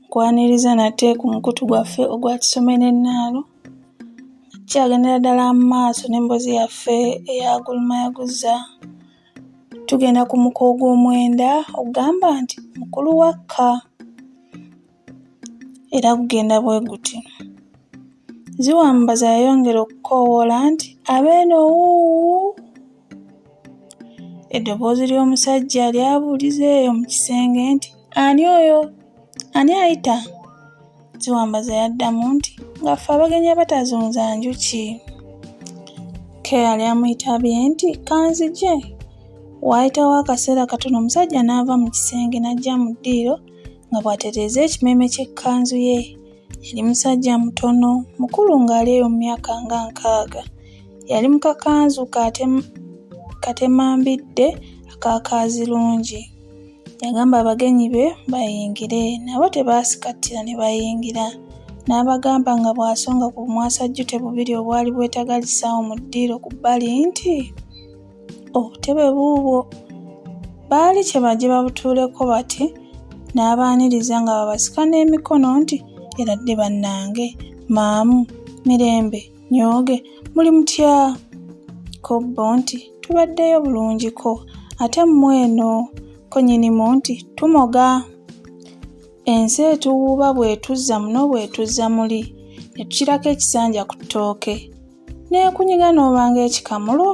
Nkwaniriza nate ku mukutu gwaffe ogwa Tusome ne Nnaalo. Tukyagendera ddala mu maaso n'emboozi yaffe eya Gulumayaguza. Tugenda ku muko ogw'omwenda ogugamba nti Mukulu Wakka era gugenda bwe guti. Ziwambaza yayongera okukoowoola nti, Abeeno wuuwu! Eddoboozi ly'omusajja lyabuuliza eyo mu kisenge nti, Ani oyo? Ani ayita? Ziwambaza yaddamu nti, Nga ffe abagenyi abatazunza njuki. Ko eyali amuyitabye nti, Kanzije. Waayitawo akaseera katono omusajja n'ava mu kisenge n'ajja mu ddiiro nga bw'atereeza ekimeeme ky'ekkanzu ye. Yali musajja mutono, mukulu ng'ali eyo mu myaka nga 60. Yali mu kakanzu katemambidde aka kaazirungi. Yagamba abagenyi be bayingire, nabo tebaasikattira ne bayingira. N'abagamba nga bw'asonga ku bumwasajjute bubiri obwali bwetagalisa awo mu ddiiro ku bbali nti, Obutebe buubwo. Baali kye bajje babutuuleko bati n'abaaniriza nga bw'abasika n'emikono nti, Eradde bannange, maamu, mirembe, nyooge, muli mutya? Ko bo nti, Tubaddeyo bulungiko, ate mmwe eno? Ko nnyinimu nti, Tumoga. Ensi etuwuuba bw'etuzza muno bw'etuzza muli, ne tukirako ekisanja ku ttooke. N'ekunyiga n'oba ng'ekikamulo?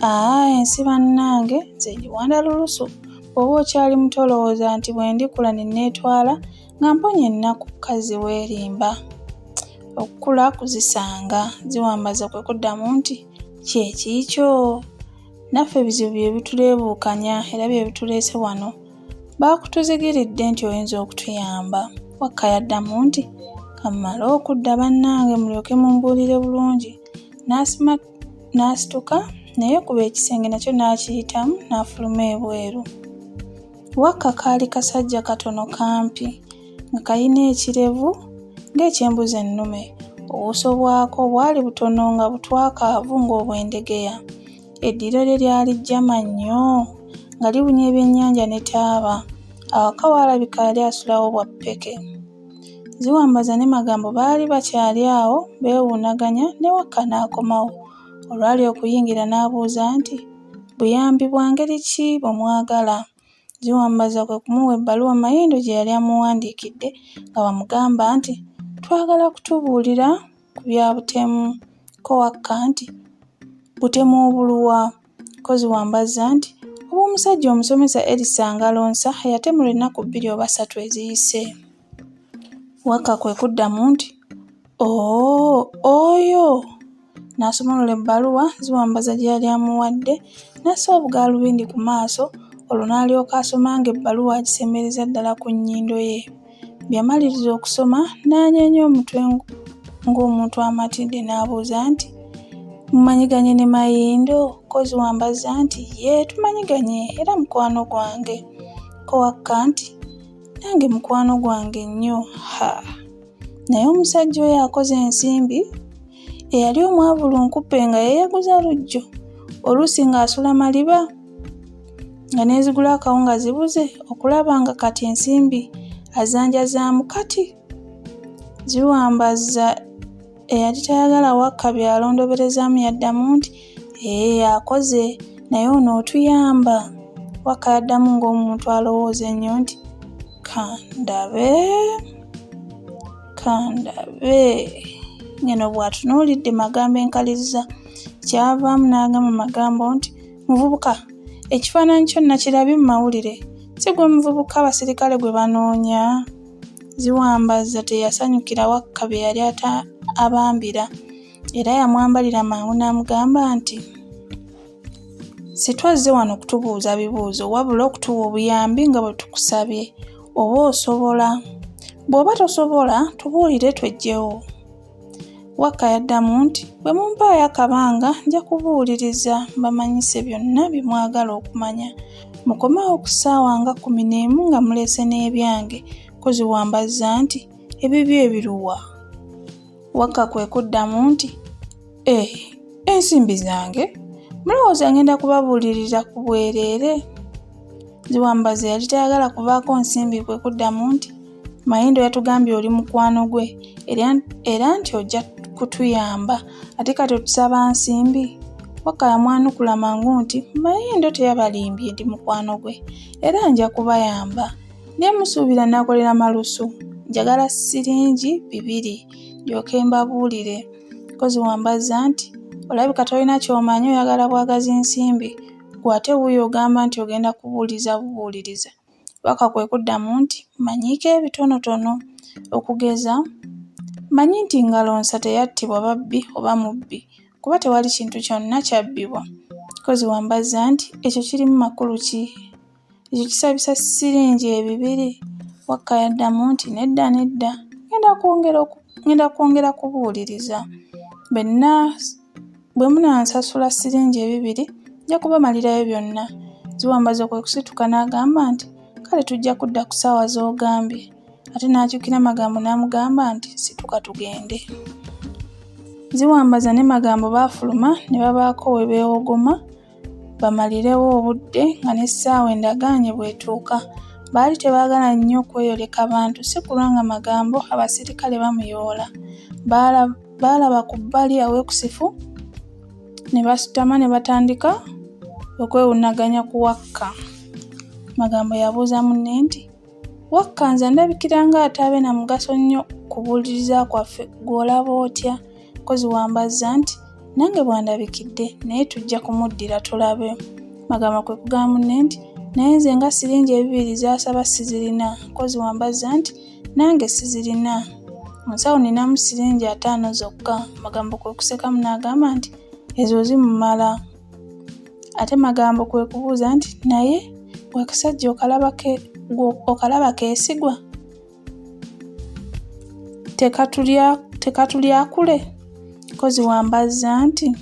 Aa ensi bannange nze ngiwanda lulusu. Bw'oba okyali muto olowooza nti bwe ndikula ne neetwala nga mponye ennaku kazzi weerimba. Okukula kuzisanga. Ziwambaza kwe kuddamu nti, Kye kiikyo. Naffe ebizibu bye bituleebuukanya era bye bituleese wano. Baakutuzigiridde nti oyinza okutuyamba. Wakka yaddamu nti, Kammale okudda bannange mulyoke mumbuulire bulungi. N'asituka ne yeekuba ekisenge nakyo n'akiyitamu n'afuluma ebweru. Wakka kaali kasajja katono kampi nga kalina ekirevu ng'eky'embuzi ennume. Obuuso bwako bwali butono nga butwakaavu ng'obw'endegeya. Eddiiro lye lyali jjama nnyo nga liwunya ebyennyanja ne taaba. Awaka w'alabika yali asulawo bwa ppeke. Ziwambaza ne Magambo baali bakyali awo beewuunaganya ne Wakka n'akomawo. Olwali okuyingira n'abuuza nti, Buyambi bwa ngeri ki bwe mwagala? Ziwambaza kwe kumuwa ebbaluwa Mayindo gye yali amuwandiikidde nga bw'amugamba nti, Twagala kutubuulira ku bya butemu. Ko Wakka nti, Butemu obuluwa? Ko Ziwambazza nti, Obw'omusajja omusomesa Erisa Ngalonsa eyatemulwa ennaku bbiri oba ssatu eziyise. Wakka kwe kuddamu nti, Oo, oyo! N'asumulula ebbaluwa Ziwambaza gye yali amuwadde, n'assa obugaalubindi ku maaso, olwo n'alyoka asoma ng'ebbaluwa agisembereza ddala ku nnyindo ye. Bwe yamaliriza okusoma, n'anyeenya omutwe ng'omuntu amatidde n'abuuza nti, Mumanyiganye ne Mayindo? Ko Ziwambazza nti, Yee, tumanyiganye era mukwano gwange. Ko Wakka nti, Nange mukwano gwange nnyo, ha! Naye omusajja oyo akoze ensimbi! Eyali omwavu lunkupe nga yeeyaguza luggyo, oluusi ng'asula maliba, nga n'ezigula akawunga zibuze, okulaba nga kati ensimbi azanjazaamu kati! Ziwambazza eyali tayagala Wakka by'alondoberezaamu yaddamu nti, Eeh akoze, naye onootuyamba? Wakka yaddamu ng'omuntu alowooza ennyo nti, Kandabe, kandabe. Ng'eno bw'atunuulidde Magambo enkaliriza. Kyavaamu n'agamba Magambo nti, Muvubuka, ekifaananyi kyo nnakirabye mu mawulire. Si ggwe muvubuka abasirikale gwe banoonya? Ziwambaza teyasanyukira Wakka bye yali abambira era yamwambalira mangu n'amugamba nti, Sitwazze wano kutubuuza bibuuzo wabula okutuwa obuyambi nga bwe tukusabye. Oba osobola. Bw'oba tosobola tubuulire tweggyewo. Wakka yaddamu nti, Bwe mumpaayo akabanga nja kubuuliriza mbamanyise byonna bye mwagala okumanya. Mukomewo ku ssaawa nga 11 nga muleese n'ebyange. Ko Ziwambazza nti, Ebibyo ebiruwa? Wakka kwe kuddamu nti, Eh, ensimbi zange? Mulowooza ngenda kubabuulirira ku bwereere? Ziwambaza yali tayagala kuvaako nsimbi kwe kuddamu nti, Mayindo yatugambye oli mukwano gwe era nti ojja kutuyamba ate kati otusaba nsimbi? Wakka yamwanukula mangu nti, Mayindo teyabalimbye ndi mukwano gwe era nja kubayamba. Naye musuubira naakolera malusu? Njagala siringi 2 ndyoke mbabuulire. Nkozi Wambazzi nti, Olabika tolina ky'omanyi oyagala bwagazi nsimbi, ggwe ate wuuyo ogamba nti ogenda kubuuliriza bubuuliriza. Wakka kwe kuddamu nti, Mmanyiiko ebitonotono. Okugeza, mmanyi nti Ngalonsa teyattibwa babbi oba mubbi kuba tewali kintu kyonna kyabbibwa. Nkozi Wambazzi nti, Ekyo kirimu makulu ki? Ekyo kisabisa siringi 2? Wakka yaddamu nti, Nedda nedda, ngenda kwongera kubuuliriza. Bwe munansasula siringi 2 nja kubamalirayo byonna. Ziwambazi kwe kusituka n'agamba nti, Kale tujja kudda ku ssaawa z'ogambye. Ate n'akyukira Magambo n'amugamba nti, Situka tugende. Ziwambaza ne Magambo baafuluma ne babaako we beewogoma bamalirewo obudde nga n'essaawa endagaanye bw'etuuka. Baali tebaagala nnyo kweyoleka bantu si kulwa nga Magambo abasirikale bamuyoola. Baalaba ku bbali aweekusifu ne basitama ne batandika okwewuunaganya ku Wakka. Magambo yabuuza munne nti, Wakka nze andabikira ng'ataabe na mugaso nnyo kubuuliriza kwaffe ggwe olaba otya? Nkozi Wambazzi nti, Nange bw'andabikidde naye tujja kumuddira tulabe. Magambo kwe kugamba munne nti, Naye nze nga siringi 2 z'asaba sizirina. Nkozi Wambazzi nti, Nange sizirina. Mu nsawo nninamu siringi 50 zokka. Magambo kwe kusekamu n'agamba nti, Ezo zimumala. Ate Magambo kwe kubuuza nti, Naye ggwe akasajja okalaba keesigwa? Tekatulyakule? Nkozi Wambazzi nti,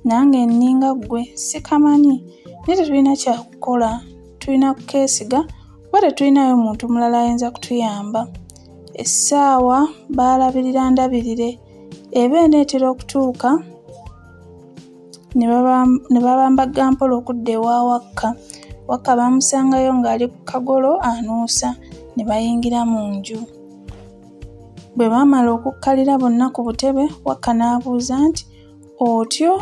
Nange nninga ggwe sikamanyi naye tetulina kya kukola, tulina kukeesiga kuba tetulinaayo muntu mulala ayinza kutuyamba. Essaawa baalabirira ndabirire eba eneetera okutuuka ne babambagga mpola okudda ewa Wakka. Wakka baamusangayo ng'ali ku kagolo anuusa ne bayingira mu nju. Bwe baamala okukkalira bonna ku butebe, Wakka n'abuuza nti, Otyo?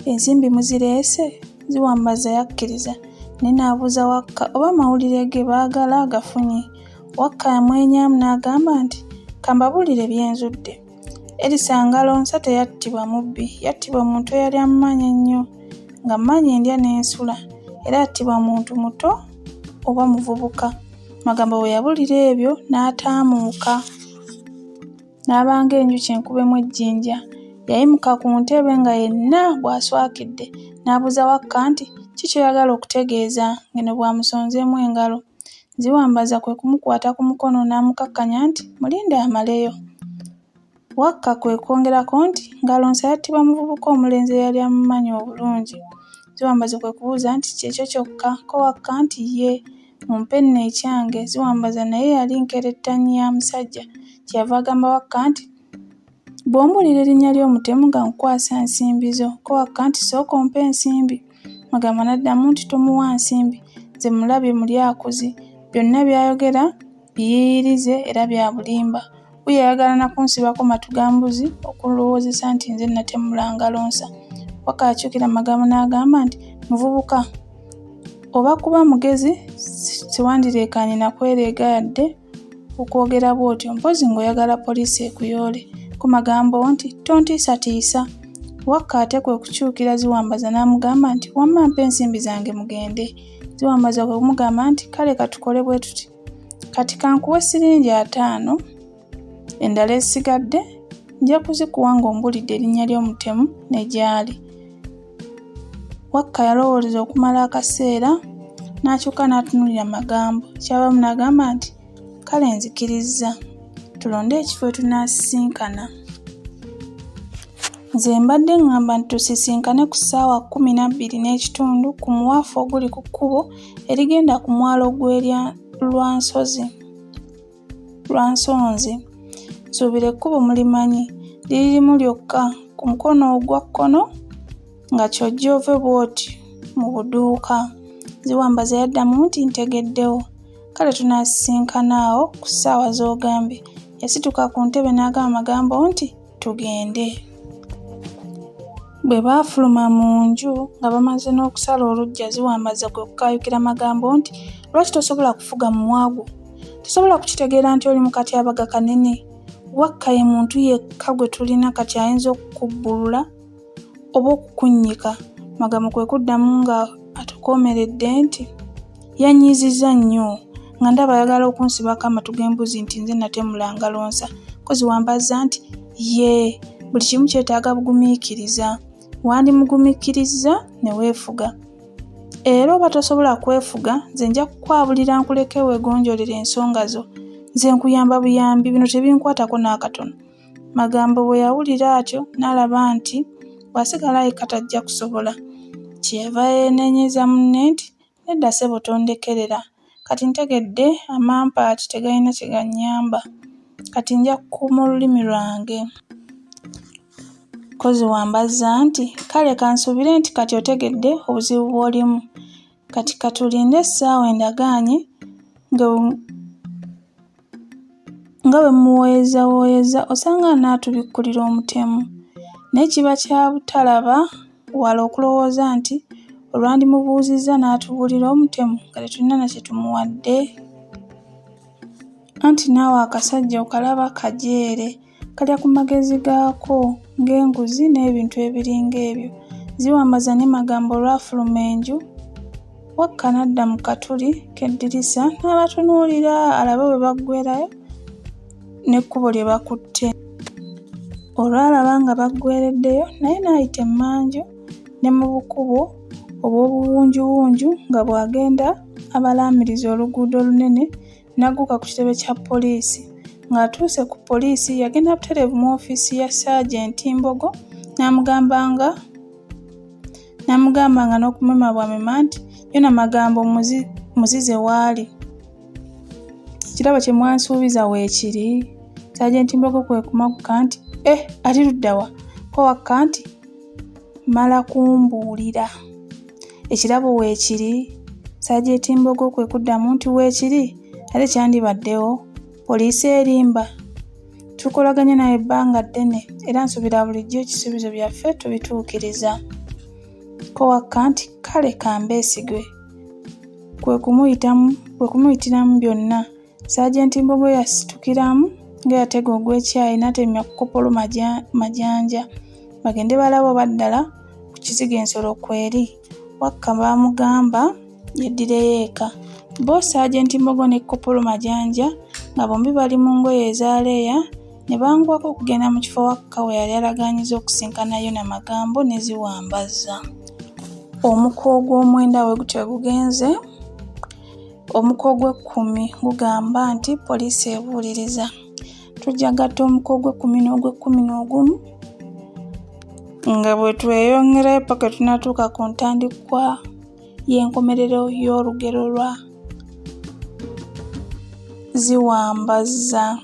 Ensimbi muzireese? Ziwambaza yakkiriza naye n'abuuza Wakka oba amawulire ge baagala agafunye. Wakka yamwenyaamu n'agamba nti, Ka mbabuulire bye nzudde. Erisa Ngalonsa teyattibwa mubbi, yattibwa muntu eyali amumanyi ennyo, ng'amumanyi endya n'ensula, era yattibwa muntu muto oba muvubuka. Magambo bwe yabulira ebyo n'ataamuuka. N'aba ng'enjuki enkubemu ejjinja. Yayimuka ku ntebe nga yenna bw'aswakidde n'abuuza Wakka nti, Ki ky'oyagala okutegeeza? Ng'eno bw'amusonzeemu engalo. Ziwambaza kwe kumukwata ku mukono n'amukakkanya nti, Mulinde amaleyo. Wakka kwe kwongerako nti, Ngalonsa yattibwa muvubuka omulenzi eyali amumanyi obulungi. Ziwambaza kwe kubuuza nti, Ky'ekyo kyokka? Ko Wakka nti, Ye, mumpe nno ekyange. Ziwambaza naye yali nkerettanyi ya musajja, kye yava agamba Wakka nti, Bw'ombuulira erinnya ly'omutemu nga nkukwasa nsimbi zo. Ko Wakka nti, Sooka ompe ensimbi. Magambo n'addamu nti, Tomuwa nsimbi, nze mmulabye mulyakuzi. Byonna by'ayogera biyiiyirize era bya bulimba. Wuuyo ayagala na kunsibako matu ga mbuzi okunlowoozesa nti nze natemula Ngalonsa. Wakka yakyukira Magambo n'agamba nti, Muvubuka, oba kuba mugezi tewandireekaanye na kwereega yadde okwogera bw'otyo mpozzi ng'oyagala poliisi ekuyoole. Ko Magambo nti, Tontiisatiisa. Wakka ate kwe kukyukira Ziwambaza n'amugamba nti, Wamma mpa ensimbi zange mugende. Ziwambaza kwe kumugamba nti, Kale katukole bwe tuti. Kati kankuwe siringi 50, endala ezisigadde nja kuzikuwa ng'ombuulidde erinnya ly'omutemu ne gy'ali. Wakka yalowooleza okumala akaseera n'akyuka n'atunuulira Magambo. Kyavaamu n'agamba nti, Kale nzikirizza, tulonde ekifo we tunaasisinkana. Nze mbadde ŋŋamba nti tusisinkane ku ssaawa 12:15 ku muwafu oguli ku kkubo erigenda ku mwalo gw'e Lwansonzi. Nsuubira ekkubo mulimanyi, liri limu lyokka, ku mukono ogwa kkono nga ky'ojja ove bw'oti mu buduuka. Ziwambaza yaddamu nti, Ntegeddewo. Kale tunaasisinkana awo ku ssaawa z'ogambye. Yasituka ku ntebe n'agamba Magambo nti, Tugende. Bwe baafuluma mu nju nga bamaze n'okusala oluggya Ziwambaza kwe kukaayukira Magambo nti, Lwaki tosobola kufuga mumwa gwo? Tosobola kukitegeera nti oli mu katyabaga kanene? Wakka ye muntu yekka gwe tulina kati ayinza okukubbulula oba okukunnyika. Magambo kwe kuddamu nga atokoomeredde nti, Yannyiizizza nnyo nga ndaba ayagala okunsibako amatu g'embuzi nti nze natemula Ngalonsa. Ko Ziwambazza nti, Yee, buli kimu kyetaaga bugumiikiriza. Wandimugumiikirizza ne weefuga. Era oba tosobola kwefuga, nze nja kukwabulira nkuleke weegonjoolere ensonga zo. Nze nkuyamba buyambi, bino tebinkwatako n'akatono. Magambo bwe yawulira atyo n'alaba nti bw'asigala yekka tajja kusobola. Kye yava yeenenyeza munne nti, Nedda ssebo tondekerera. Kati ntegedde amampaati tegalina kye gannyamba. Kati nja kukuuma olulimi lwange. Ko Ziwambazza nti, Kale kansuubire nti kati otegedde obuzibu bw'olimu. Kati ka tulinde essaawa endagaanye nga Nga bwe mmuwooyezawooyeza osanga anaatubikkulira omutemu. Naye kiba kya butalaba wala okulowooza nti olwandimubuuzizza n'atubuulira omutemu nga tetulina na kye tumuwadde. Anti naawe akasajja okalaba kajeere. Kalya ku magezi gaako ng'enguzi n'ebintu ebiringa ebyo. Ziwambaza ne Magambo olwafuluma enju, Wakka n'adda mu katuli k'eddirisa n'abatunuulira alabe we baggweerayo n'ekkubo lye bakutte. Olwalaba nga baggweereddeyo naye n'ayita emmanju ne mu bukubo obw'obuwunjuwunju nga bw'agenda abalaamiriza oluguudo olunene n'agguka ku kitebe kya poliisi. Ng'atuuse ku poliisi yagenda butereevu mu ofiisi ya Ssaajenti Mbogo n'amugamba nga n'amugamba nga n'okumema bw'amema nti Yona Magambo muzize waali. Ekirabo kye mwansuubiza weekiri? Ssaajenti Mbogo kwe kumaguka nti Eh, ali ludda wa? Ko Wakka nti Mala kumbuulira. Ekirabo weekiri? Saajeeti Mbogo kwe kuddamu nti weekiri ate kyandibaddewo. Poliisi erimba? Tukolaganye nawe ebbanga ddene era nsuubira bulijjo ekisuubizo byaffe tubituukiriza. Ko Wakka nti kale kambeesige. Kwe kumuyitiramu byonna. Ssaajenti Mbogo yasitukiramu ng'eyatega ogw'ekyayi n'atemya ku Kopolo Majanja bagende balabe oba ddala ku kizigo ensolo kweri. Wakka baamugamba yeddireyo eka. Bo Ssaajenti Mbogo ne Kopolo Majanja nga bombi bali mu ngoye eza leeya ne banguwako okugenda mu kifo Wakka we yali alagaanyizza okusisinkana Yona Magambo ne Ziwambazza. Omuko ogw'omwenda bwe gutyo bwe gugenze. Omuko ogw'ekkumi gugamba nti poliisi ebuuliriza. Tujja gatta omuko ogw'ekkumi n'ogw'ekkumi n'ogumu nga bwe tweyongerayo paka tunatuuka ku ntandikwa y'enkomerero y'olugero lwa Ziwambazza.